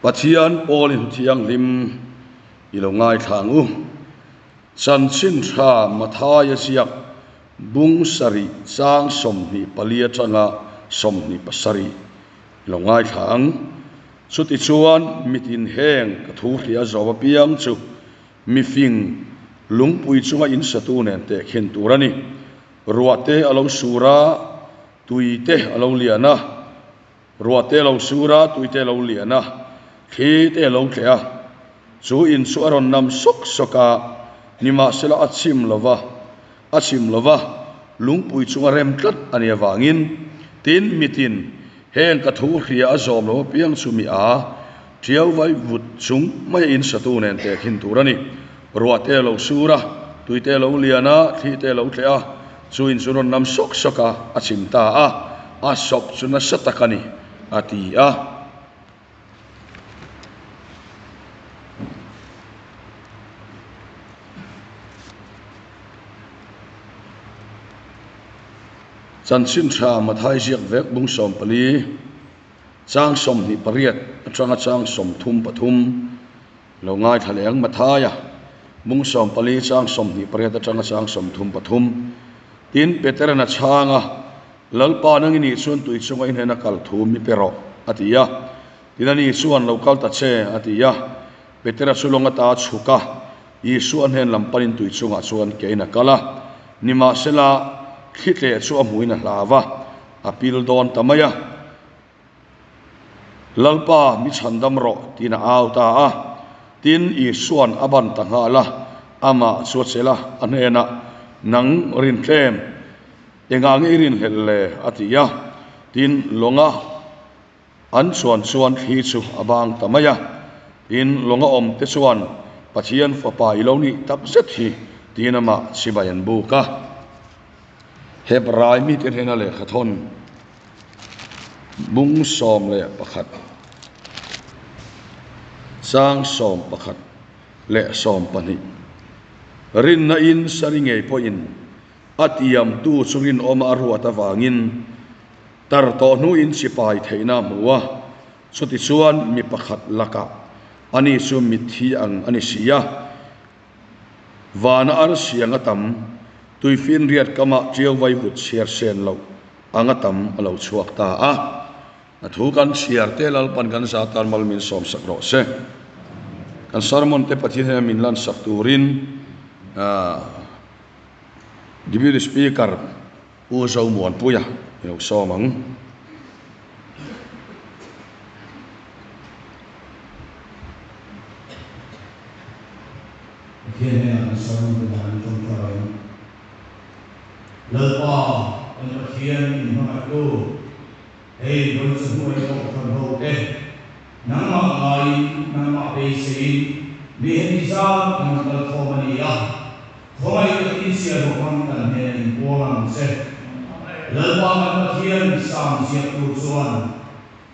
Pathian Paulin Thianghlim i lo ngaithla ang u. Chanchin tha Mathaia ziak bung sarih chang 24 atanga 27 i lo ngaithla ang. Chutichuan mitin heng ka thu hria zawm apiang chu mifing lungpui chunga insatu nen tehkhin tur a ni. Ruahte a lo sur a, tuite a lo lian a. Ruahte a lo sur a, tuite a lo lian a, thli te a lo tleh a. Chu in chu a rawn nam sawk sawk a, nimahsela a chim lo va, a chim lo va, lungpui chunga rem tlat a nih avangin, tin, mitin, heng ka thu hria a zawm lo apiang chu mi a, tiau vai vut chung mai a insatu nen tehkhin tur a ni. Ruahte a lo sur a, tuite a lo lian a, thlite a lo tleh a, chu in chu rawn nam sawk sawk a, a chim ta a, a sawp chu nasa tak a ni, a ti a. Chanchin tha Mathai ziak vek bung 14, chang 28 atanga chang 33. Lo ngaithla leh ang Mathaia, bung 14 chang 28 atanga chang 33. Tin, Peteran a chhang a, Lalpa nang i nih chuan tui chunga i hnena kal thu mi pe rawh, a ti a. Tin, ani chuan, Lo kal ta che, a ti a. Petera chu lawng ata a chhuk a, Isua hnen lam panin tui chungah chuan kein a kal a. Nimahsela, thli tleh chu a hmuhin a hlau a, a pil dawn ta mai a. Lalpa, mi chhandam rawh, tiin a au ta a. Tin, Isua'n a ban ta nghal a, amah chu a chelh a, a hnenah, Nang rintlem, engah nge i rinhlelh le? a ti a. Tin, lawnga an chuan chuan thli chu a bang ta mai a. Tin, lawnga awmte chuan, Pathian Fapa i lo nih tak zet hi, tiin amah chibai an buk a. Hebrai mite hnena lehkhathawn. Bung 11, chang 11 leh 12. Rinna in sari ngei pawhin a tiamtu chu rinawma a ruat avangin tar tawh hnuin sipai theihna a hmu a, chutichuan mi pakhat lakah ani chu mitthi ang a ni si a. Vana arsiang a tam, tuifinriat kamah tiau vaivut chhiar sen loh anga tam a lo chhuak ta a. A thu kan chhiar te Lalpan kan za tan mal min sawm sak rawh se. Kan sermon te Pathian hian min lan sak turin Deputy Speaker Pu Zomuanpuia i lo sawm ang. Pathian hnenah kan sermon te dan an tawngtai ang. Lalpa, kan Pathian min hmangaihtu, hei vawi chawhnu ei pawh hran ho te, nangmah ngaiin, nangmah beiseiin mi heti zat kan rawn kal khawm a ni a. Khawngaih takin sialhawk hmang kan hnena inpuang ang che. Lalpa kan Pathian sang ziak tur chuan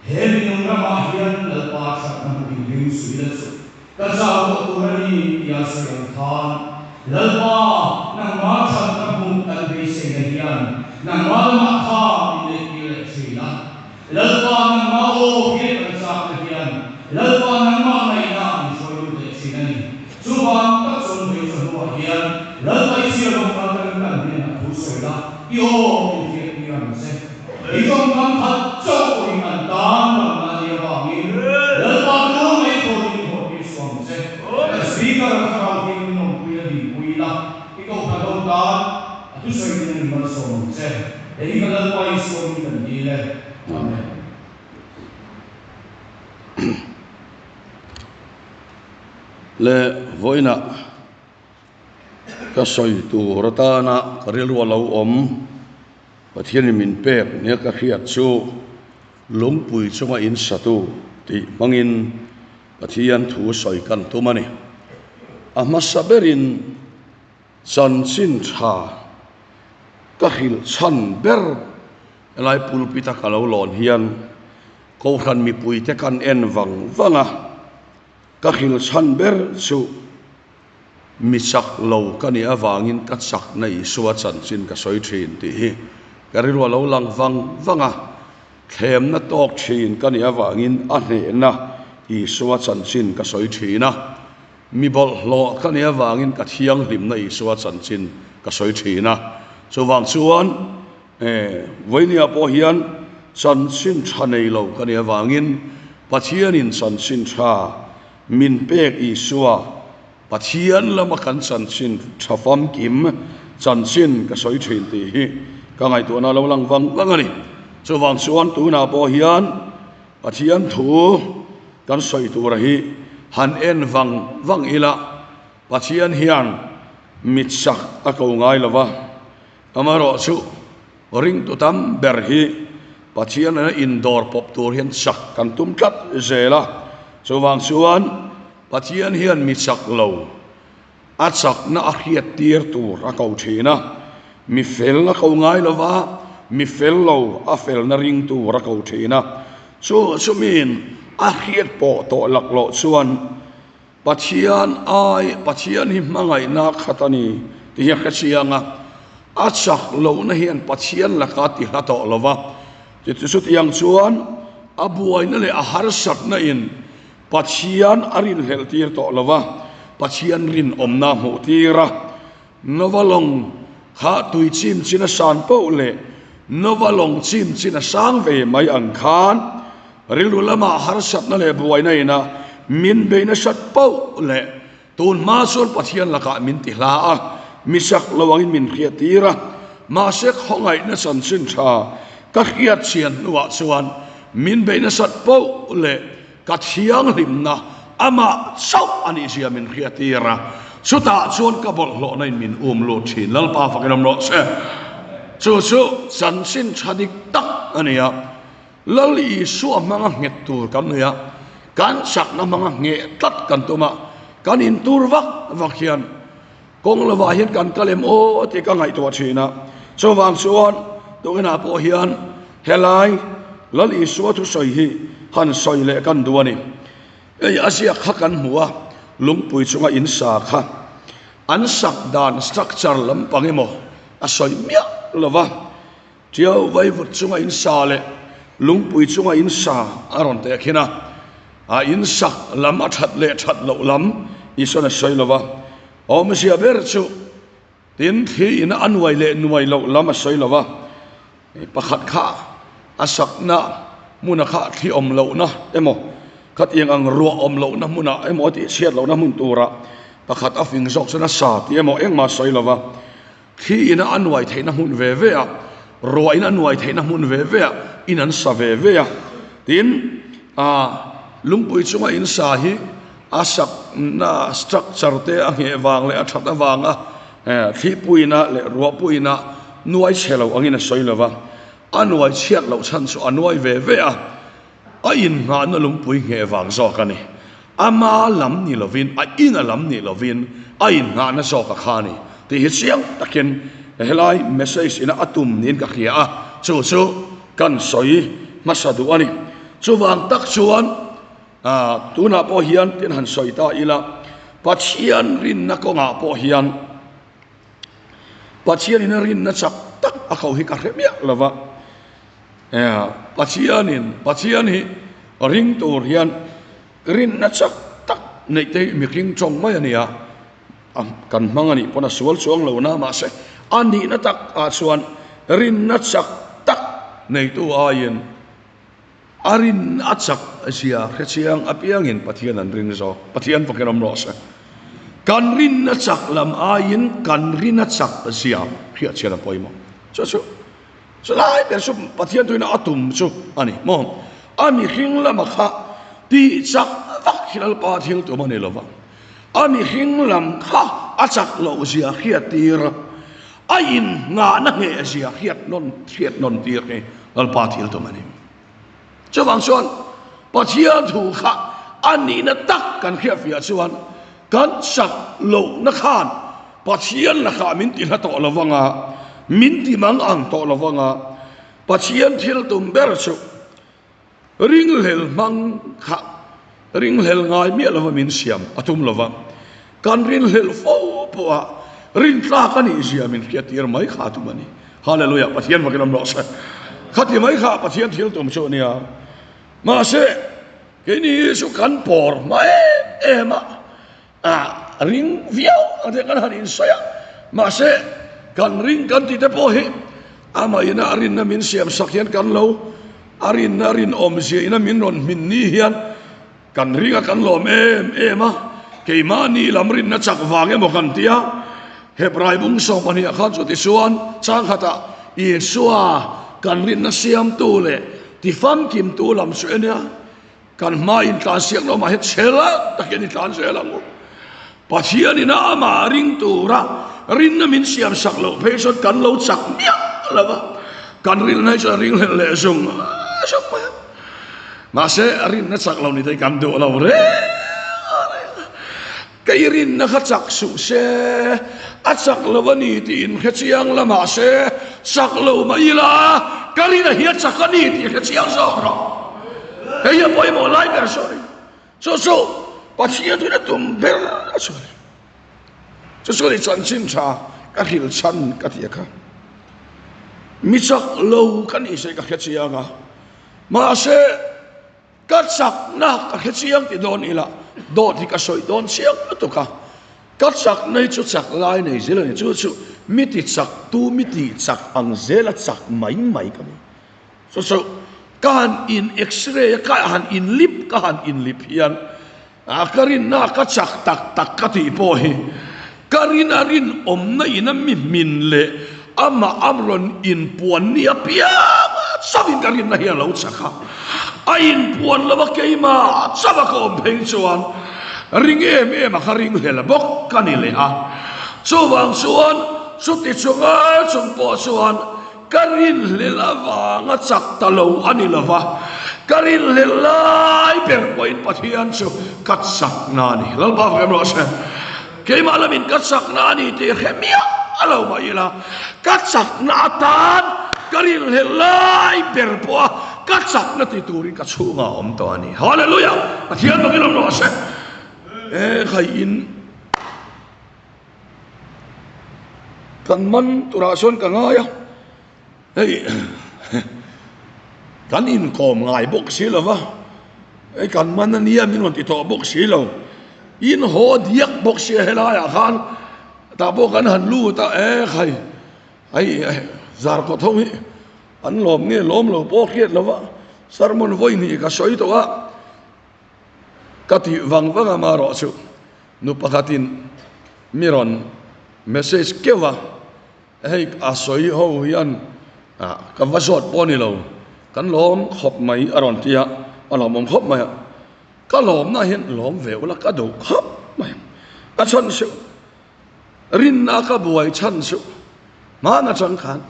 he minung ramah hian Lalpa thatna hmu inring suih la chu ka zau tawh tur a ni tia sawi ang khan Lalpa nangmah thatna hmuh kan beiseina hian nangmah lamah kha min neihtir leh thin a. Lalpa nangmah aw hian kan chakna hian Lalpa nangmah ngaihna min hruai lut leh thin a ni. Chuvang tak chuan vawi chawhnuah hian Lalpa i chhiar rawng kal takin kan hnenah thu sawi la, i aw min hriat tir ang che. I tawngkam khat chauh pawhin an tan ramna a nih avangin Lalpa tu mai thawhin min haw tir suh ang che. Kan Speaker thlarau hian min awmpui la dinpui la, i kohhran ho tan a thusawi din a ni malsawm ang che. Hei hi ka Lalpa Isua min kan dil e. Amen. Le vawiinah ka sawi tur atana ka rilru a lo awm Pathianin min pek nia ka hriat chu lungpui chunga in satu tih hmangin Pathian thu sawi kan tum a ni. A hmasa berin Chanchin tha ka hrilh chhan ber helai pulpit a ka lo lawn hian Kohhran mipuite kan en vang vang a, ka hrilh chhan ber chu mi chak lo ka nih avangin ka chakna Isua chanchin ka sawi thin tih hi ka rilru a lo lang vang vang a, thlemna tawk thin ka nih avangin a hnehna. Isua chanchin ka sawi thin a, mi bawlhhlawh ka nih avangin ka thianghlimna Isua chanchin ka sawi thin a. Chuvang chuan vawinia pawh hian chanchin tha nei lo ka nih avangin Pathianin chanchin tha min pek Isua Pathian lama kan chanchin tha famkim chanchin ka sawi thin tih hi ka ngaihtuahna lo lang vang vang a ni. Chuvang chuan tunah pawh hian Pathian thu kan sawi tura hi han en vang vang ila, Pathian hian mit sak a ko ngai lo va, amaherawhchu ringtu tam ber hi Pathian nena indawr pawp tur hian chak kan tum tlat zel a, chuvang chuan Pathian hian mi chak lo a chakna a hriat tir tur a ko thin a, mi fel a ko ngai lo va, mi fel lo a felna ring tur a ko thin a, chu chumiin a hriat pawh tawh laklawh chuan Pathian ai Pathian hi hmangaihna khat a ni tih hi a hre chiang a, a chak lohna hian Pathian laka ti hla tawh lo va, chutiang chuan a buaina leh a harsatna in Pathian a rinhlelh tir tawh lo va, Pathian rinawmna a hmuh tir a. Nova lawng kha tui chim chin a san poh leh Nova lawng chim chin a sang ve mai ang khan rilru lamah harsatna leh buaina ina min bei nasat poh leh tun hma chuan Pathian lakah min ti hla a, mi chak lo angin min hriat tir a. Mahse khawngaihna chanchin tha ka hriat chian hnuah chuan min bei nasat poh leh Ka thianghlimna amah chauh a nih zia min hriattir a, chutah chuan ka bawlhhlawhna in min um lut thin. Lalpa fakin awm rawh se. Chu chu chanchin tha dik tak a ni a, Lal Isua hmanga nghet tur kan nei a, kan chakna hmanga ngheh tlat kan tum a, kan intur vak vak hian kawng lovah hian kan kal em aw tih ka ngaihtuah thin a. Chuvang chuan tukinah pawh hian Helai Lal Isua thusawi hi han sawi leh kan duh a ni. Hei a ziak kha kan hmu a, lungpui chunga in sa kha an sak dan structure lampang emaw a sawi miah lo va, Tiau vaivut chunga in sa leh lungpui chunga in sa a rawn teh khin a, a in sak lam a that leh that loh lam Isuan a sawi lo va, awmzia ber chu Tin, thli in a nuai leh nuai loh lam a sawi lo va, pakhat kha a sakna hmuna kha thli awm lohna emaw, khatiang ang ruah awm lohna hmunah emaw a tihchhiat lohna hmun turah pakhat a fing zawk chuan a sa tih emaw engmah a sawi lo va. Thli in a nuai theihna hmun ve ve a, ruah in a nuai theihna hmun ve ve a, in an sa ve ve a. Tin, lungpui chunga in sa hi A sakna structure te a ngheh vang leh a that avanga thlipuina leh ruahpuina nuai chhe lo angin a sawi lo va, a nuai chhiat loh chhan chu a nuai ve ve a, a innghahna lungpui ngheh vang zawk a ni. Ama lam ni lovin, a ina lam ni lovin a innghahna zawk a kha a ni tih hi chiang takin helai message ina a tum niin ka hria a, chu chu kan sawi hmasa duh a ni. Chuvang tak chuan. Tunah pawh hian tin han sawi ta ila, Pathian rinna kawngah pawh hian Pathianin a rinna chak tak a ko hi ka hre miah lo va. Pathianin, Pathian hi ring tur hian rinna chak tak neih te hi mihring tawng mai a ni a, kan hmang a nih pawn a sual chuang lo na mahse a nihna tak ah chuan rinna chak tak neitu aiin A rin a chak zia hre chiang apiangin Pathian an ring zawk. Pathian fakin awm rawh se. Kan rin a chak lam aiin kan rin a chak zia hriat chian a pawimawh. Chu chu chu lai ber chu Pathian tuina a tum chu a ni maw? A mihring lama kha tih chak vak hi Lalpa thil tum a ni lo va. A mihring lam kha a chak loh zia hriat tir a innghahna ngheh zia hriat nawn hriat nawn tir hi Lalpa thil tum a ni. Chuvang chuan Pathian thu kha a nihna tak kan hriatfiah chuan kan chak lohna khan Pathian lakah min ti hla tawh lo vang a, min ti mang ang tawh lo vang a, Pathian thil tum ber chu Ringhlel hmang kha ringhlel ngai miah lova min siam a tum lova, kan rinhlelh fo pawha rintlak a nih zia min hriattir mai kha a tum a ni. Hallelujah! Pathian vakin awm rawh se. Khati mai kha Pathian thil tum chu a nia. Mahse, Keini hi chu kan pawr hma em em a, a ring viau ang te kan han insawi a, mahse kan ring kan tih te pawh hi amah ina a rinna min siam sak hian kan lo a rinna rinawmzia ina min rawn hmin ni hian kan ring a kan lawm em em a, keimahni lam rinna chak vang emaw kan ti a, Hebrai bung 12 ah khan chu tichuan chang khatah Isua kan rinna siamtu leh tifamkimtu lam chu enia Kan hma intlan siak lo mah hi chhe la takin i tlan zel ang u. Pathianin a amah ring tura rinna min siam sak loh phei chuan kan lo chak miah lo va, kan rinna hi chuan a ringhlelh leh zung zung mai a. Mahse, rinna chak lo ni te hi kan duh lo reng a reng a. Kei rinna kha chak suh se, a chak lo a ni tih inhre chiang la mahse chak lo mah ila ka rinna hi a chak a ni tih hre chiang zawk rawh. Hei hi a pawimawh lai ber sawi. Chu chu Pathian thuin a tum ber a chu a ni. Chu chu ni chanchin tha ka hril chhan ka ti a kha. Mi chak lo ka nih se ka hre chiang a, mahse Ka chakna ka hre chiang ti dawn ila, dawt hi ka sawi dawn chiang lutuk a, ka chakna hi chu chak lai nei zel a ni, chu chu mi ti chak tu mi tih chak ang zela chak mai mai ka ni. Chu chu ka han in x-ray a, ka han in lip ka han in lip hian a ka rinna ka chak tak tak ka tih pawh hi ka rin a rinawmna in a mi hmin leh amah a rawn inpuan ni apiang chauhin ka rinna hi a lo chak a, a inpuan lo a keimah chauh a ka awm phei chuan ring em em a ka ring hlel bawk ka ni leh a, chuvang chuan chuti chunga chung pawh chuan Ka rinhlelh avanga chak ta lo a ni lo va, ka rinhlelh lai ber pawhin Pathian chu ka chakna a ni. Lalpa fak em rawh se. Keimah lamin ka chakna a ni tih hre miah a lo mah ila, ka chakna atan ka rinhlelh lai ber pawha ka chakna ti turin ka chhungah a awm tawh a ni. Hallelujah! Pathian fakin awm rawh se. He khaiin. Kan man turah chuan ka ngai a, hei kan inkawm ngai bawk si lo va, hei kan man a nia min rawn ti tawh bawk si lo, in haw diak bawk sia helaiah khan tah pawh kan han lut a, e khai hei zar kawt ho hi an lawm nge lawm lo pawh hriat lo va, sermon vawi hnih ka sawi tawh a. Ka tih vang vang a marawh chu nu pakhatin mi rawn message keuh a, hei a sawi ho hian ka va zawt pawh a ni lo, kan lawm khawp mai a rawn ti a, a lawmawm khawp mai a, ka lawmna hian lawm ve ula ka duh khawp mai ang, a chhan chu rinna ka buai chhan chu hmana chang khan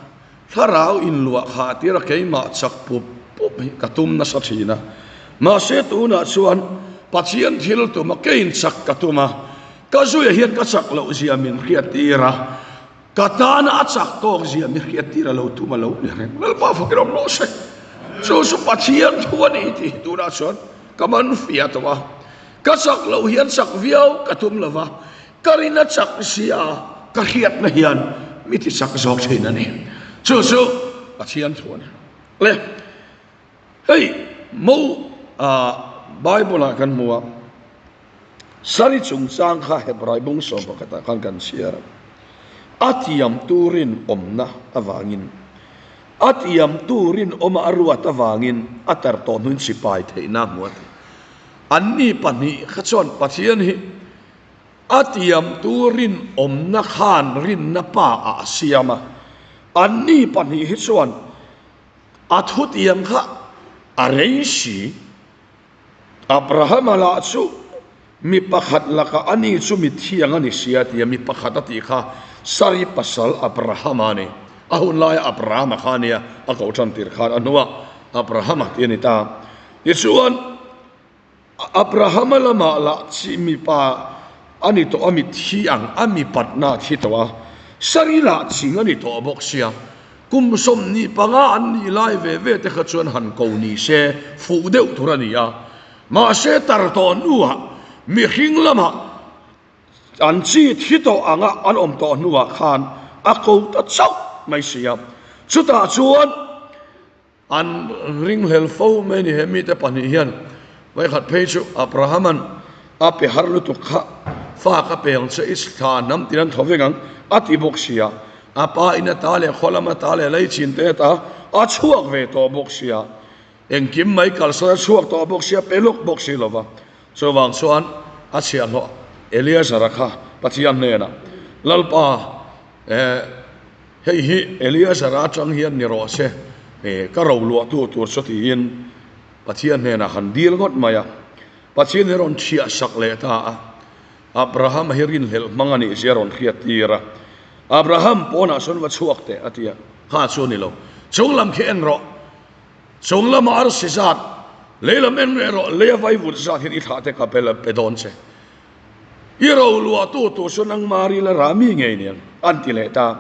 thlarau inluah khah tir a keimah chak pup pup hi ka tum nasa thin a, mahse tunah chuan Pathian thil tuma kein chak ka tum a, ka zuia hian ka chak loh zia min hriat tir a, ka tana a chak tawk zia min hriat tir a lo tum a lo ni reng. Lalpa fakin awm rawh se. Chu chu Pathian thu a ni tih hi tunah chuan ka man fiah tawh a, ka chak loh hian chak viau ka tum lo va, Ka rin a chak sia ka hriatna hian mi ti chak zawk thin a ni. Chu chu Pathian thu a ni. Le, hei mo ah Bible ah kan hmu a, Sari chungchang kha Hebrai bung 11 ah khan kan chhiar a, a tiam tu rinawmna avangin, a tiam tu rinawma a ruat avangin a tar tawh hnuin sipai theihna a hmu a ti. Anni pahnih kha chuan Pathian hi A tiamtu rinawmna khan rinna pa ah a siam a, anni pahnih hi chuan a thutiam kha a rei si. Abrahama lah chu mi pakhat lakah ani chu mi thiang a ni sia tia mi pakhat a tih kha Sari pasal Abrahama a ni. A hun laia Abrahama kha a nia, a koh tan tir khan a hnuah Abrahama tih a ni ta. Tichuan. Abrahama lamah lah chi mipa a ni tawh a, mitthi ang a mipatna a thi tawh a, Sari lah ching a ni tawh bawk sia, kum 25 an nih lai ve ve te kha chuan han ko ni se fuh deuh tur a ni a, mahse tar tawh hnuah mihring lamah an chi thi tawh anga an awm tawh hnuah khan a ko ta chauh mai si a, chutah chuan. An ringhlel fo mai a ni he mite pahnih hian. Vawikhat phei chu Abrahama'n a pe har lutuk kha fa ka pe ang che i thla hnam tin an thaw vek ang a ti bawk sia. A pa in ata leh khaw lam ata leh lei chin te ata a chhuak ve tawh bawk sia. Engkim mai kalsan a chhuak tawh bawk sia pe lawk bawk si lova. Chuvang chuan a chhiahhlawh Eleazara kha Pathian hnenah, Lalpa, eh, hei hi Eleazara atang hian ni rawh se, eh, ka roluahtu tur chu tiin Pathian hnenah han dil ngawt mai a. Pathian hi rawn chhiah sak leh ta a. Abraham hi rinhlelh hmang a nih zia rawn hriat tir a. Abraham pawnah sawn va chhuak teh a ti a. Kha chu a ni lo. Chung lam khi en rawh. Chung lama arsi zat, lei lam en reh rawh, lei a vai vut zat hian i thlah te ka pe dawn che. I ro luahtu tur chu nangmah ril a rah mi ngei nen an ti leh ta.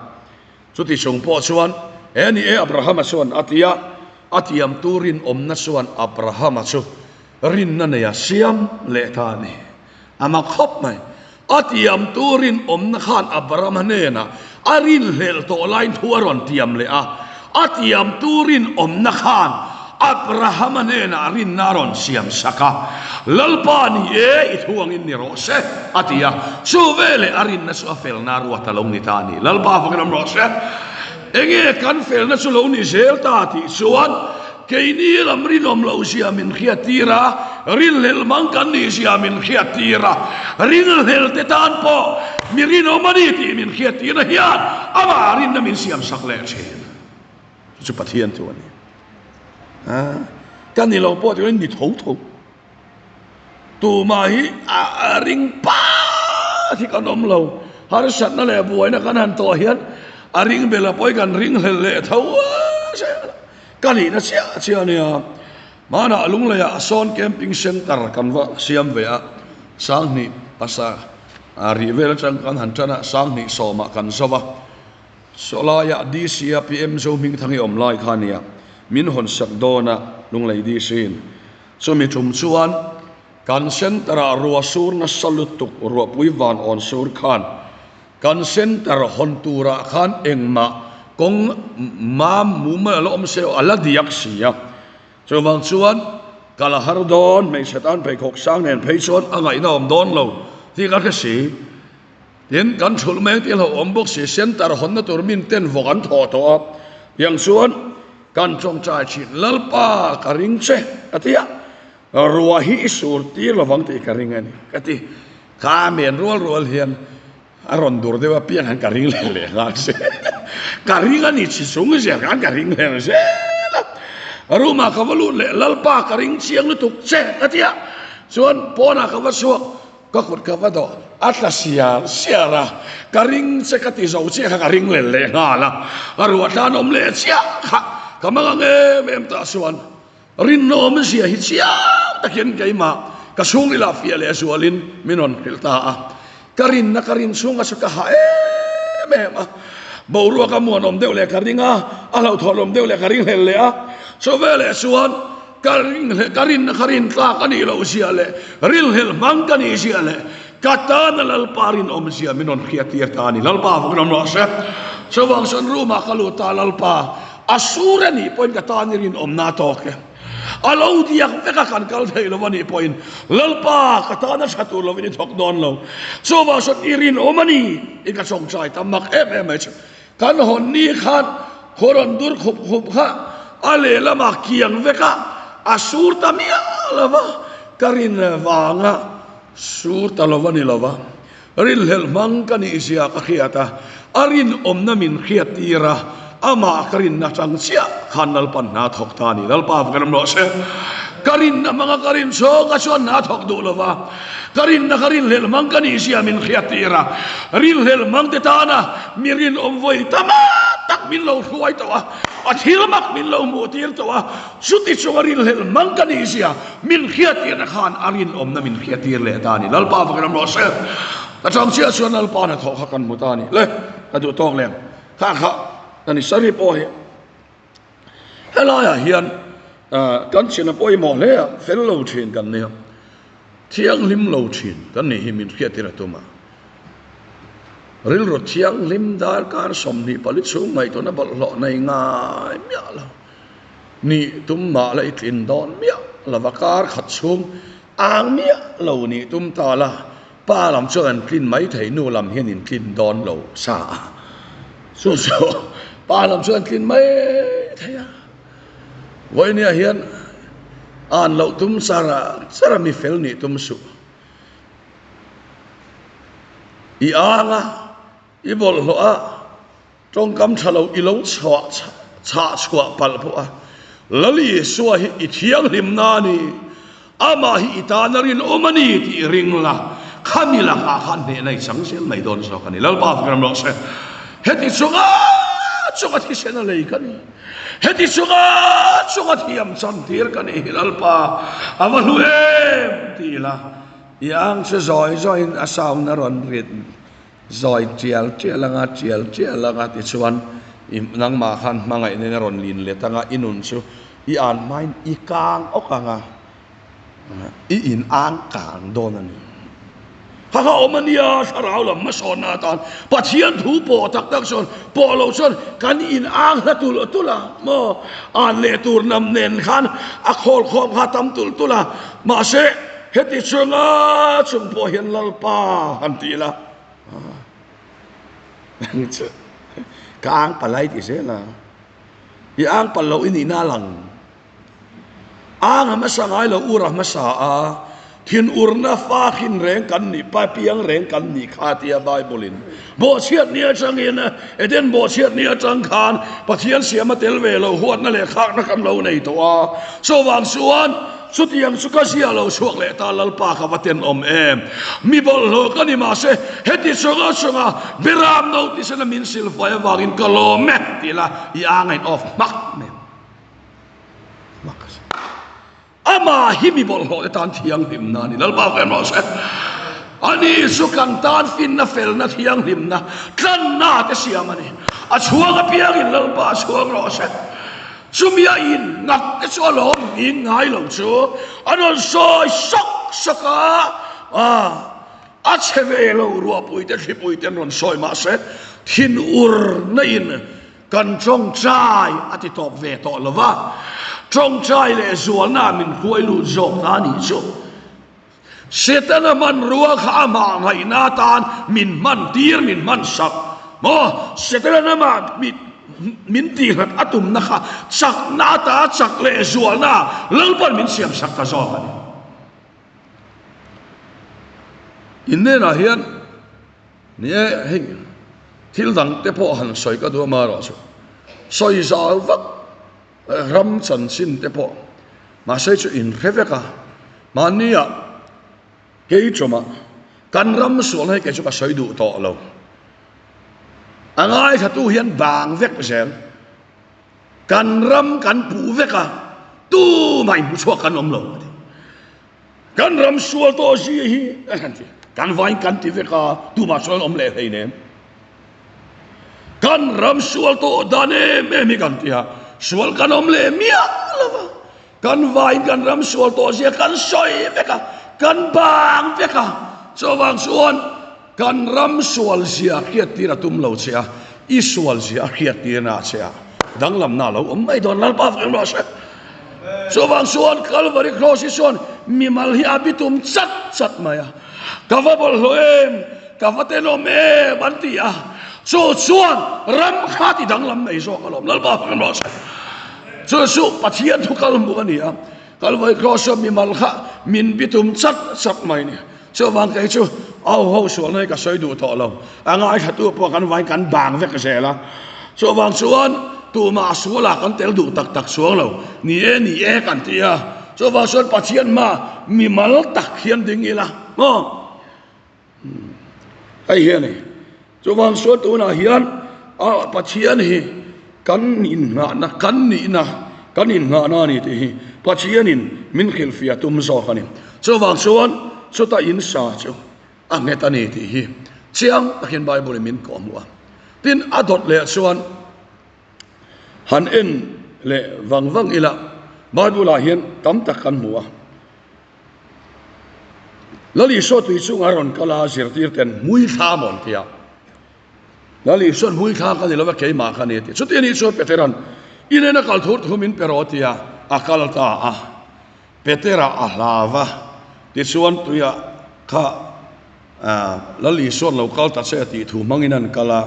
Chuti chung pawh chuan, He ni e, Abrahama chuan a ti a, a tiamtu rinawmna chuan Abrahama chu rinna neia siam leh ta a ni. A mak khawp mai. A tiamtu rinawmna khan Abrahama hnenah a rinhlelh tawh laiin thu a rawn tiam leh a. A tiamtu rinawmna khan Abrahama hnenah rinna a rawn siam sak a. Lalpa ni e, i thu angin ni rawh se, a ti a. Chu veleh a rinna chu a felna ruat a lo ni ta a ni. Lalpa fakin awm rawh se. Enge kan felna chu lo ni zel ta tih chuan keini lam rinawm loh zia min hriat tir a, rinhlelh mang kan nih zia min hriat tir a, rinhlelh te tan pawh mi rinawm a ni tih min hriat tirna hian amah rinna min siam sak leh thin. Chu chu Pathian chu a ni. Ka ni lo pawh chuan ni tho tho. Tumah hi a ring pat hi kan awm lo. Harsatna leh buaina kan han tawh hian a ring bela pawh hi kan ring hlel leh tho a zel a. Ka nihna chiah chiah a nia. Hmanah Lungleiah Sawn Camping Centre kan va siam ve a, Sanghnih pasa rih vel atang kan han tan a, Sanghnih sawmah kan zo va. Sawlaiah DC a PM Zohmingthang i awm lai kha a nia, min hawn sak dawn a, Lunglei DC in. Chumi tum chuan kan centre ah ruah sur nasa lutuk ruahpui van awn sur khan kan centre hawn turah khan engmah kawng mam mumal a la awm se a la diak si a. Chuvang chuan kal a har dawn, hmeichhe tan pheikhawk sang nen phei chuan a ngaihna awm dawn lo tih ka hre si. Tin, kan thulh mai ang tih a hlauhawm bawk si, centre hawnna tur min ten vawk an thawh tawh a, tiang chuan kan tawngtai thin, Lalpa ka ring che ka ti a, ruah hi i sur tir lovang tih ka ring a ni ka ti. Kha men rual rual hian a rawn dur deuh apiang hian ka ring leh leh nghal zel a, ka ring a ni chi chung zel khan ka ring leh zel a. Room ah ka va lut leh, Lalpa ka ring chiang lutuk che ka ti a, chuan pawnah ka va chhuak, Ka kut ka va dawh a tla siar siar a, ka ring che ka ti zo chiah kha ka ring lel leh nghal a, a ruah tlan awm leh chiah kha ka mang ang em em tah chuan rinawm zia hi chiang takin keimah ka chhungril ah fiah leh zualin min rawn hrilh ta a, ka rinna ka rin chhunga chu ka hah em em a, boruak a muanawm deuh leh ka ring a, a hlauhthawnawm deuh leh ka ring hlel leh a, chuveleh chuan. Ka ringhleh ka rinna kha rin tlak a nih loh zia leh rilhlelh hmang ka nih zia leh ka tana Lalpa rinawm zia min rawn hriat tir ta a ni. Lalpa vawkin awm rawh se. Chuvang chuan room ah ka lut a, Lalpa a sur a nih pawhin ka tan i rinawmna a tawk e. A lo diak vek a kan kal thei lo a nih pawhin Lalpa ka tana tha tur lovin i thawk dawn lo. Chuvang chuan i rinawm a ni i ka chawngchai tam mak em em mai chu. Kan hawn ni khan khaw rawn dur khup khup kha a lehlamah kiang vek a, a sur ta miah lo va, ka rin vanga sur ta lo a ni lo va, rinhlelh hmang ka nih zia ka hriat a, a rinawmna min hriat tir a, amah ka rinna chang chiah khan Lalpan hna thawk ta a ni. Lalpa va kan awm rawh se. Ka rinna hmanga ka rin chhawng a chuan hna thawk duh lo va, Ka rinna ka rinhlelh hmang ka nih zia min hriat tir a, rinhlelh hmang te tana mi rinawm vawi tam tak min lo hruai tawh a, a thil mak min lo hmuh tir tawh a, chuti chunga rinhlelh hmang ka nih zia min hriat tirna khan a rinawmna min hriat tir leh ta a ni. Lalpa va kan awm rawh se. Ka chang chiah chuan Lalpa hnathawh kha kan hmu ta a ni. Le, ka duh tawk lem. Kha kha ka ni sari pawh hi. Helaiah hian kan chhina pawimawh hle a, fel lo thin kan nia, thianghlim lo thin kan nih hi min hriattir a tum a. Rilru thianghlim darkar 24 chhung ngaihtuahna bawlhhlawh nei ngai miah lo nih tum mah la i tlin dawn miah lova kar khat chhung ang miah lo nih tum ta la, pa lam chuan an tlin mai thei, nu lam hian in tlin dawn lo sa a. Chu chu pa lam chuan an tlin mai thei a. Vawinia hian an loh tum char char a mi fel nih tum suh. I ang a, i bawlhhlawh a, tawngkam tha lo i lo chhuah chhah chhuah palh pawh a, Lal Isua hi i thianghlimna a ni, amah hi i tana rinawm a ni tih ring la, khami lakah khan hnehna i chang zel mai dawn zawk a ni. Lalpa fak ram rawh se. Heti chunga chunga thisen a lei ka ni. Heti chunga chunga thiam chantir ka ni hi Lalpa a va hlu em ti ila i ang chu zawi zawiin a sound a rawn rit zawi tial tial anga tial tial anga tichuan i nangmah khan hmangaihna in a rawn lin let anga i nun chu i an hmain i kang awk anga. I in ang kang dawn a ni. Kha kha awm a nia, thlarau lam hmasawnna atan Pathian thu pawh tak tak chuan pawh lo chuan kan in ang hla tulh tulh a maw? An leh tur nam nen khan a khawl khawm kha tam tulh tulh a, mahse heti chunga chung pawh hian Lalpa han ti ila ka ang palai ti zel a, i ang pal loh i nihna a lang. Ang a hmasa ngai lo, ur a hmasa a, thinurna fa khin reng kan nih, pa piang reng kan nih kha tia Bible-in bawhchhiat ni atangin, Eden bawhchhiat ni atang khan Pathian siam a tel ve lo, huatna leh khakna kan lo nei tawh a. Chuvang chuan chutiang chu ka zia lo chhuak leh ta, Lalpa ka va tenawm em, mi bawlhhlawh ka ni mahse heti chunga chunga Beram no tisena min silfai avangin ka lawm e tih la i ang a in off hmak mai. Amah hi mi bawlhhlawh te tan thianghlimna a ni. Lalpa fem rawh se. Ani chu kan tan finna, felna, thianghlimna, tlanna te siam a ni. A chhuang apiangin Lalpa chhuang rawh se. Chumi a in ngak te chu a lawm ning ngai lo chu a rawn sawi sawk sawk a. A chhe ve lo ruahpui te thlipui te an rawn sawi mahse thinurna in Kan tawngtai a ti tawp ve tawh lo va, tawngtai leh zualna min hruai lut zawk ta a nih chu. Setana hmanrua kha amah ngaihna atan min hman tir, min hman sak maw? Setana amah min tihhlat a tumna kha chakna ata chak leh zualna Lalpan min siam sak ta zawk a ni. Innenah hian. Ni e, hei thil dang te pawh han sawi ka duh a marawh chu sawi zau vak ram chanchin te pawh mahse chu in hre vek a, mahni ah kei tawmah kan ram sualna hi kei chu ka sawi duh tawh lo, a ngaithla tu hian bang vek zel, kan ram kan puh vek a tumah inhmuchhuak kan awm lo a ti. Kan ram sual tawh zia hi kan vain kan ti vek a, tumah chuan awm leh hlei nem. Kan ram sual tawh dan em em hi kan ti a, sual kan awm leh miah lo va. Kan vain kan ram sual tawh zia kan sawi vek a, kan bang vek a. Chuvang chuan kan ram sual zia hriattir a tum lo che a, i sual zia a hriattirna che a. Danglamna a lo awm mai dawn Lalpa fak rawh se. Chuvang chuan Calvary Cross hi chuan mimal hi a bitum chat chat mai a. Ka va bawlhhlawh em, ka va tenawm em an ti a. Chu chuan ram kha ti danglam mai zawk alawm Lalpa fak rawh se. Chu chu Pathian thu kal hmuh a ni a. Calvary Cross chuan mimal kha min bitum chat chat mai a ni. Chuvang kei chu au ho sualna hi ka sawi duh tawh lo. A ngaithlatu pawh kan vain kan bang vek zel a. Chuvang chuan tumah sualah kan tel duh tak tak chuang lo. Ni e, ni e kan ti a. Chuvang chuan Pathian hma mimal tak hian ding ila maw? Hei hi a ni. Chuvang chuan tunah hian a Pathian hi kan innghahna, kan nihna, kan innghahna a ni tih hi Pathianin min hrilhfiah tum zawk a ni. Chuvang chuan chuta in sa chu a nghet a ni tih hi chiang takin Bible-in min kawhhmuh a. Tin, a dawt leh chuan han en leh vang vang ila Bible-ah hian tam tak kan hmu a. Lal Isua tui chungah a rawn kal a, zirtir ten hmui thla maw an ti a. Lal Isua'n hmui thla ka ni lo va, keimah ka ni a ti. Chuti anih chuan Petera'n, I nena kal thur thu min pe rawh a ti a, a kal ta a. Petera a hlau va, tichuan tuiah kha Lal Isua'n lo kal ta che tih thu hmangin an kal a,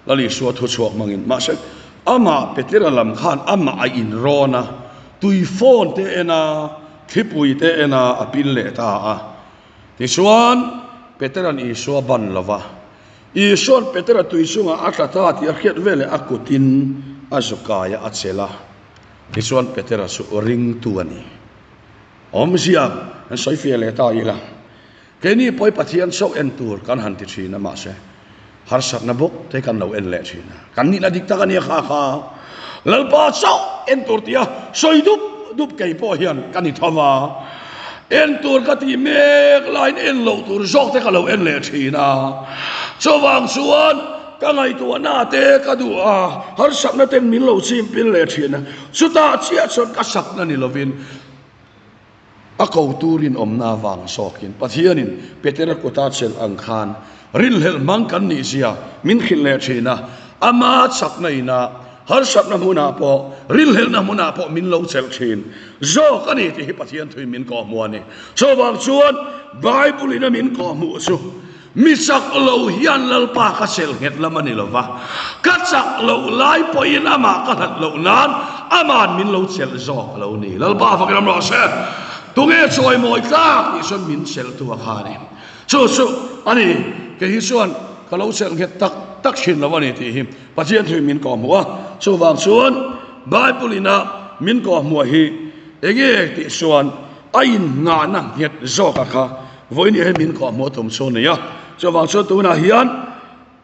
Lal Isua thu chhuak hmangin. Mahse, amah Petera lam khan amah a inrawn a, tui phone te en a, thlipui te en a, a pin leh ta a. Tichuan, Petera'n Isua ban lo va, Isua'n Petera tui chungah a tla ta tih a hriat veleh a kutin a zu kai a, a chelh a. Tichuan Petera chu ringtu a ni. Awmzia kan sawi fiah leh ta ila, keini pawh hi Pathian chauh en tur kan han ti thin a, mahse harsatna bawk te kan lo en leh thin a. Kan nihna dik tak a nia kha kha. Lalpa chauh en tur tia sawi dup dup kei pawh hian ka ni tho va. En tur ka tih mek laiin en loh tur zawk te ka lo en leh thin a. Chuvang chuan ka ngaihtuahna te ka duh a, harsatna ten min lo chim pil leh thin a. Chutah chiah chuan ka sakna ni lovin a ko turin awmna avang zawkin Pathianin Petera kuta chelh ang khan rinhlelh hmang kan nih zia min hrilh leh thin a. Ama chakna inah Harsatna hmunah pawh, rinhlelhna hmunah pawh min lo chelh thin zawk a ni tih hi Pathian thuin min kawhhmuh a ni. Chuvang chuan Bible ina min kawhhmuh chu mi chak lo hian Lalpa ka chelh nghet lam a ni lo va, ka chak loh lai pawhin amah ka hlat loh nan ama'n min lo chelh zawk a lo ni. Lalpa fakin awm rawh se. Tunge chawimawi tlak tih chuan min chelhtu a kha a ni. Chu chu a ni, kei hi chuan ka lo chelh nghet tak tak thin lo a ni tih hi Pathian thuin min kawhhmuh a. Chuvang chuan Bible ina min kawhhmuh hi enge tih chuan a innghahna nghet zawka kha vawiin hi min kawhhmuh a tum chu a ni a. Chuvang chuan tunah hian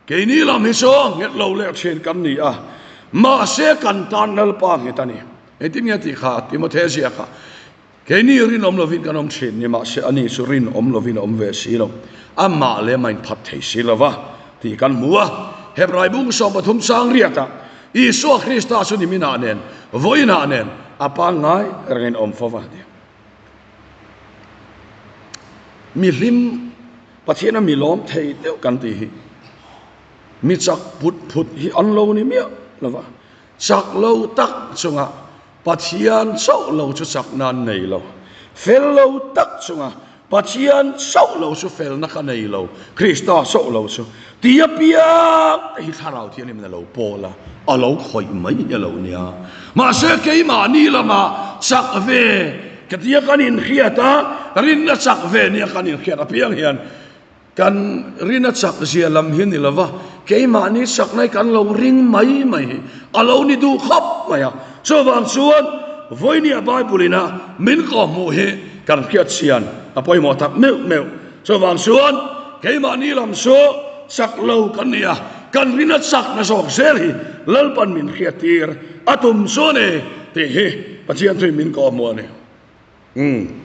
keini lam hi chu nghet lo leh thin kan ni a, mahse kan tan Lalpa nghet a ni. Engtin nge tih kha Timothea ziakah Keini rinawm lovin kan awm thin ni mahse ani chu rinawm lovin a awm ve si lo, amah lem a inphat thei si lo va tih kan hmu a. Hebrai bung 13 chang riatah Isua Krista chu niminah nen, vawiinah nen a pangngai rengin a awm fo va ti. Mi hlim, Pathiana mi lawm thei deuh kan tih hi mi chak put phut hi an lo ni miah lo va, chak lo tak chunga Pathian chauh lo chu chakna an nei lo. Fel lo tak chunga Pathian chauh lo chu felna ka nei lo, Krista chauh lo chu ti apiang te hi Thlarau Thianghlimin a lo pawl a, a lo khawih mai hi a lo nia. Mahse keimahni lama chak ve ka tia kan inhriat a, rinna chak ve nia kan inhriat apiang hian Kan rin a chak zia lam hi ni lova, keimahni chakna hi kan lo ring mai mai hi a lo ni duh khawp mai a. Chuvang chuan vawinia Bible ina min kawhhmuh hi kan hriat chian a pawimawh tak meuh meuh. Chuvang chuan keimahni lam chu chak lo kan ni a, kan rin a chakna zawk zel hi Lalpan min hriattir a tum chu a ni tih hi Pathian thuin min kawhhmuh a ni. Umm.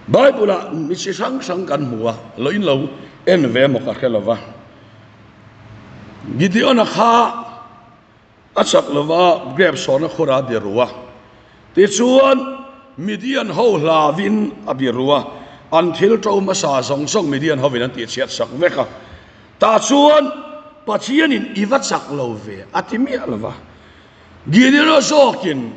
Bible ah mi chi hrang hrang kan hmu a, lo in lo en ve maw ka hre lo va. Gideon-a kha a chak lo va, grape sawna khur a bia ru a. Tichuan Midian ho hlavin a bia ru a, an thil to hmasa zawng zawng Midian hovin an tihchhiat sak vek a. Tah chuan Pathianin i va chak lo ve a ti miah lo va. Gideon-a zawkin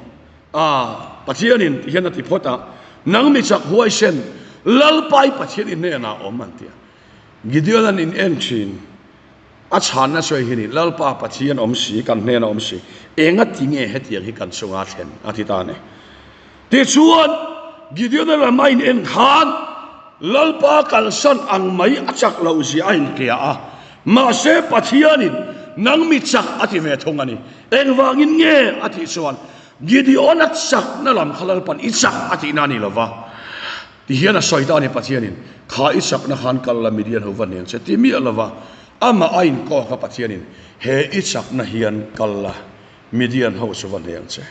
A, Pathianin ti hian a ti phawt a, Nang mi chak huaisen, Lalpai Pathian i hnenah awm an ti a. Gideon an in en thin, a chhanna sawi hi ni, Lalpa Pathian awm si, kan hnenah awm si, enga ti nge hetiang hi kan chunga thlen? a ti ta a ni. Tichuan, Gideon-a lam a in en khan, Lalpa kalsan ang mai a chak loh zia a inhria a, mahse Pathianin nang mi chak a ti ve thung a ni. Engvangin nge a tih chuan Gideon-a chakna lam kha Lalpan i chak a tihna a ni lo va, ti hian a sawi ta a ni Pathianin, Kha i chakna khan kal la Midian ho va hneng che ti miah lo va, amah a inkawk a Pathianin, He i chakna hian kal la Midian ho chu va hneng che.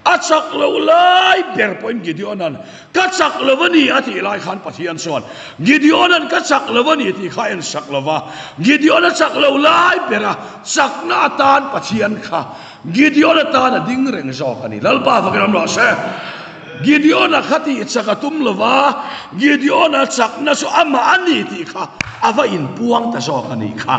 A chak loh lai ber pawhin Gideon-a'n ka chak lo a ni a tih lai khan Pathian chuan Gideon-a'n ka chak lo a ni tih kha a ensak lo va. Gideon-a chak loh lai bera chakna atan Pathian kha Gideon-a tan a ding reng zawk a ni. Lalpa fakin awm rawh se. Gideon-a kha tih chak a tum lo va, Gideon-a chakna chu amah a ni tih kha a va inpuang ta zawk a nih kha.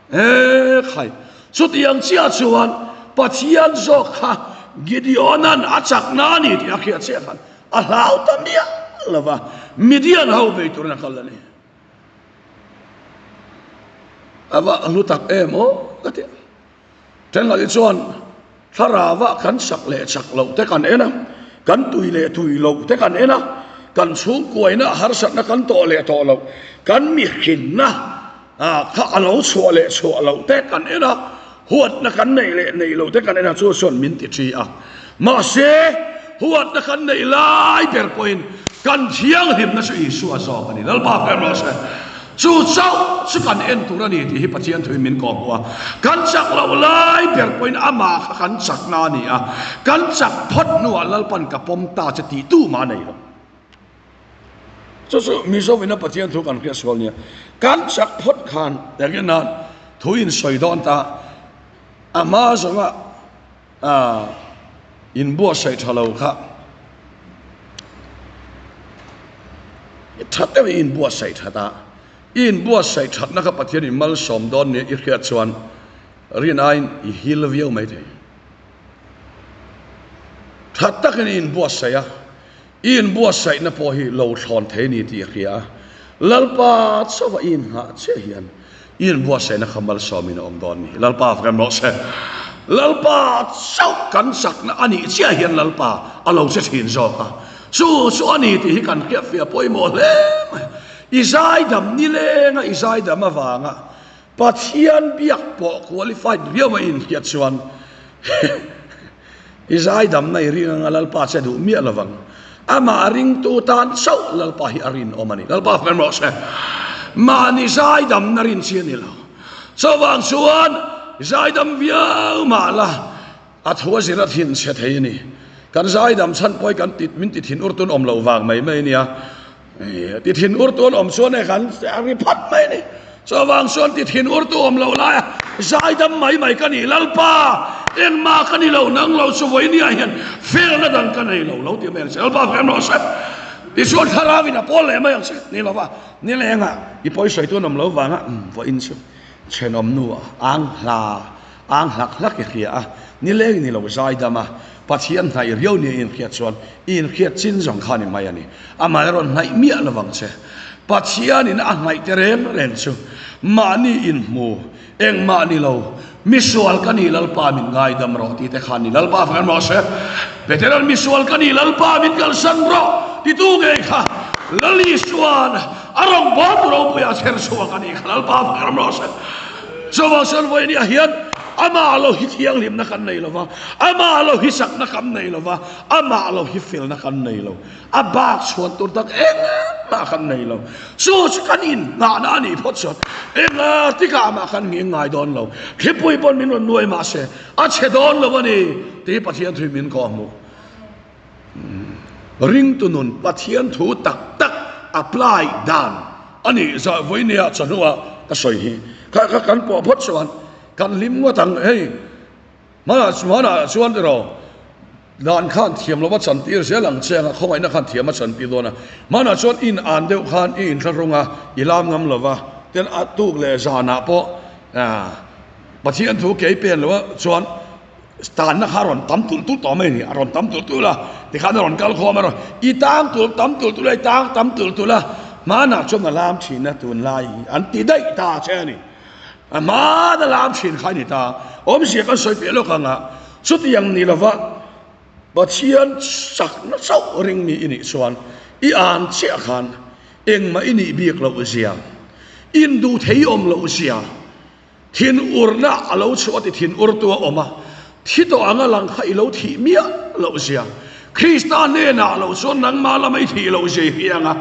Ekhai, chutiang chiah chuan Pathian zawk kha Gideona'n a chakna a ni tih a hriat chiah khan a hlau ta miah lo va, Midian ho bei turin a kal a ni. A va hlu tak em aw ka ti a. Thenkhat hi chuan thlarauah kan chak leh chak loh te kan en a, kan tui leh tui loh te kan en a, kan chhungkuaina harsatna kan tawh leh tawh loh, kan mihrinna kha a lo chhuah leh chhuah loh te kan en a, huatna kan neih leh neih loh te kan en a, chu chuan min ti thi a. Mahse, huatna kan neih lai ber pawhin kan thianghlimna chu Isua zawk a ni. Lalpa hmel rawh se. Chu chauh chu kan en tur a ni tih hi Pathian thuin min kawhhmuh a. Kan chak loh lai ber pawhin amah kha kan chakna a ni a. Kan chak phawt hnuah Lalpan ka pawm ta che tih tu mah a nei lo. Chu chu Mizo-ina Pathian thu kan hriat sual nia. Kan chak phawt khan engin nan thu in sawi dawn ta a hma zawnga inbuatsaih tha lo kha tha deuhin i inbuatsaih that a, i inbuatsaih thatna kha Pathian in malsawm dawn nia i hriat chuan rin aiin i hil viau mai thei. Tha takin i inbuatsaih a, i inbuatsaihna pawh hi lo thlawn thei a ni tih i hria a, Lalpa chauha i inngah chiah hian i inbuatsaihna kha malsawmin a awm dawn a ni. Lalpa fak em rawh se. Lalpa chauh kan chakna a nih chiah hian Lalpa a lo che thin zawk a, chu chu a ni tih hi kan hriatfiah pawimawh hle mai. I zaidam nilenga i zaidam avanga Pathian biak pawh qualified viau a inhriat chuan i zaidamna i ring anga Lalpa che duh miah lovang. Amah ringtu tan chauh Lalpa hi a rinawm a ni. Lalpa hmel rawh se. Mahni zaidamna rin chi a ni lo. Chuvang chuan zaidam viau mah la a thu a zir a thin chhe thei a ni. Kan zaidam chhan pawh hi kan ti min ti thin urtun awm loh vang mai mai a nia. Ti thin urtu an awm chuan e kan a ri phat mai a ni. Chuvang chuan ti thin urtu awm loh laia zaidam mai mai ka ni. Lalpa, engmah ka ni lo, nang lo chu vawinia hian felna dang ka nei lo, lo ti mai ang che. Lalpa fem rawh se. Tichuan thlarauin a pawl leh mai ang che. Ni lova, ni lengah i pawi sawitu an awm lo vanga vawiin chu thenawm nu ang hla ang hlak hlak i hria a, ni leng ni lo zaidam a, Pathian hnaih riau nia i inhriat chuan i inhriat chin zawng kha ni mai a ni. Amah erawh hnaih miah lo vang che. Pathianin a hnaih te reng reng chu mahni inhmu, engmah ni lo, misual ka ni Lalpa min ngaidam rawh tih te khan ni Lalpa fak rawh se. Petera'n misual ka ni Lalpa min kalsan rawh titu ngei kha Lal Isua'n a rawngbâwl tu ropuiah a chher chhuak a ni kha Lalpa fak rawh se. Chuvang chuan vawinia hian amah lo hi thianghlimna kan nei lo va, amah lo hi chakna kan nei lo va, amah lo hi felna kan nei lo. A bak chhuan tur tak engmah kan nei lo. Chu chu kan inhnahna a nih phawt chuan enga tikah mah kan ngeng ngai dawn lo. Thlipui pawn min rawn nuai mah se a chhe dawn lo a ni tih Pathian thu min kawhhmuh. Ringtu nun Pathian thu tak tak apply dan a nih zah vawinia chawhnuah ka sawi hi. Kha kha kan pawh phawt chuan kan hlim ngawt ang hei hmanah hmanah chuan tiraw dan khan thiam lova chantir zel ang che anga khawngaihna khan thiam a chantir dawn a hmanah chuan in an deuh khan i inthlahrung a i lam ngam lova ten a tuk leh zanah pawh Pathian thu kei pen loh chuan Tanna kha a rawn tam tulh tulh tawh mai a ni, a rawn tam tulh tulh a, tikhan a rawn kal khawm a rawn i tang tulh tam tulh tulh a, i tang tam tulh tulh a, hmanah chuan a lam thin a tunlai hi an ti daih ta che a ni. A hmana lam thin kha a ni ta, awmzia kan sawi piah lawk ang a, chutiang ni lova Pathian chakna chauh ring mi i nih chuan i an chiah khan engmah i nih bik loh zia, induh thei awm loh zia, Thinurna a lo chhuah a ti thinurtu a awm a, thi tawh anga lang kha i lo thih miah loh zia. Krista hnenah lo chuan nangmah lama i thih loh zia i hria ang a,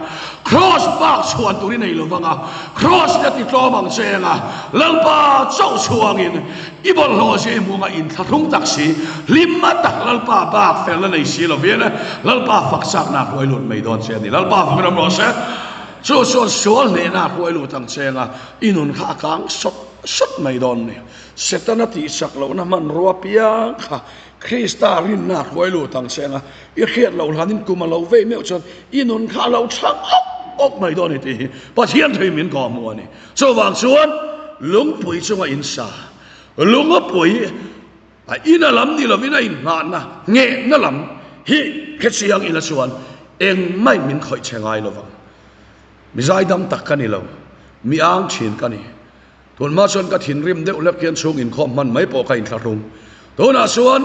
Kraws bak chhuan tur i nei lo vang a, Kraws hi a ti tlawm ang che ang a, Lalpa chauh chhuangin i bawlhhlawh zia i hmu ang a, inthlahrung tak si, hlimma tak Lalpa bak felna nei si lovin Lalpa fak chakna a hruai lut mai dawn che a ni. Lalpa fak ram rawh se. Chu chuan sual hnehna a hruai lut ang che ang a, I nun kha a kang sawt sawt mai dawn ni. Setana tihsak lohna hmanrua piang kha Krista rinna a hruai lut ang che anga i hriat loh hlanin kum a lo vei meuh chuan i nun kha a lo chhang awk awk mai dawn ni tih hi Pathian thei min kawhhmuh a ni. Chuvang chuan lungpui chunga in sa, lungpui. A ina lam ni lovin a inngahna, nghehna lam hi hrechiang ila chuan engmah min khawih che ngai lovang. Mi zaidam tak ka ni lo, mi ang thin ka ni. Tunhma chuan ka thinrim deuh hlek hian chhung inkhawm hman mai pawh ka inthlahrung. Tunah chuan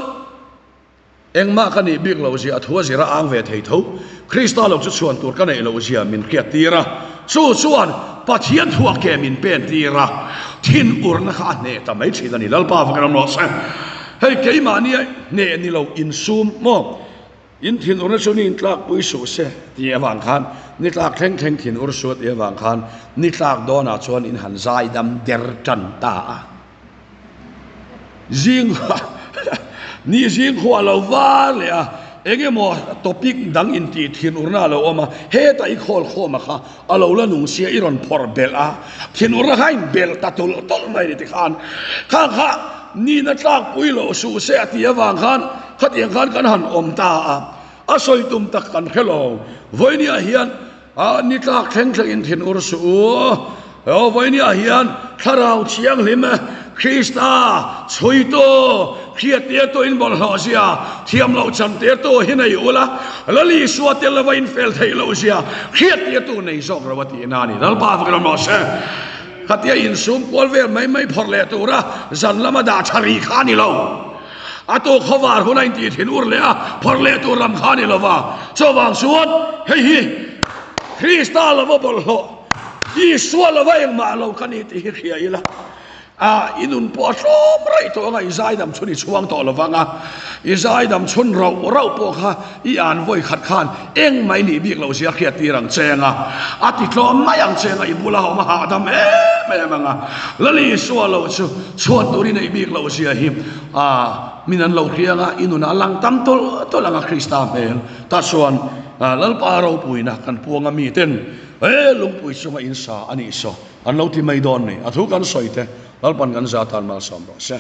engmah ka nih bik loh zia a thu a zir a ang ve thei tho. Krista lo chu chhuan tur ka neih loh zia min hriat tir a, chu chuan Pathian thuah ke min pen tir a, thinurna kha a hneh ta mai thin a ni. Lalpa va ka ram rawh se. Hei keimahnia hneh ni lo insum maw? In thinurna chu ni intlakpui suh se tih avang khan ni tlak thleng thleng thinur suh tih avang khan ni tlak dawnah chuan in han zaidam der tan ta a. Zing ni zing khuah lo var leh a, eng emaw topic dang intih thinurna a lo awm a, hetah i khawl khawm a kha a lo la nung sia i rawn phawrh belh a, thinurna kha a inbelh ta tulh tulh mai ni tikhan khang kha nihna tlakpui loh suh se a tih avang khan Khatiang khan kan han awm ta a, a sawi tum tak kan hre lo. Vawinia hian a ni tlak thleng thlengin thin ur suh u. Aw vawinia hian Thlarau Thianghlim Krista chhuitu, hriattirtu in bawlhhlawh zia, thiam loh chantirtu hi nei ula, Lal Isua tel lova in fel theih loh zia hriattirtu nei zawk lo a tihna a ni. Lalpa vak ram rawh se. Khatia insum kual vel mai mai phawrh leh tura zan lama dah tha rih kha a ni lo. A tu khawvar hun a intih thin ur leh a, phawrh leh tur lam kha a ni lo va. Chuvang chuan hei hi Krista lova bawlhhlawh, Isua lova engmah lo ka ni tih hi hria ila, a i nun pawh a tlawm raih tawh anga i zaidam chhun i chhuang tawh lo vang a, i zaidam chhun rauh rauh pawh kha i an vawi khat khan engmah i nih bik loh zia hriat tir ang che anga, a ti tlawm mai ang che anga i bula awm a hahdam em em anga, Lal Isua lo chu chhuat tur i neih bik loh zia hi a min an lo hriang a, i nunah a lang tam tawlh tawlh anga Krista hmel ta chuan Lalpa ropuina kan puang a miten he lungpui chunga in sa a nih saw an lo ti mai dawn ni, a thu kan sawi te Lalpan kan za tan malsawm rawh se.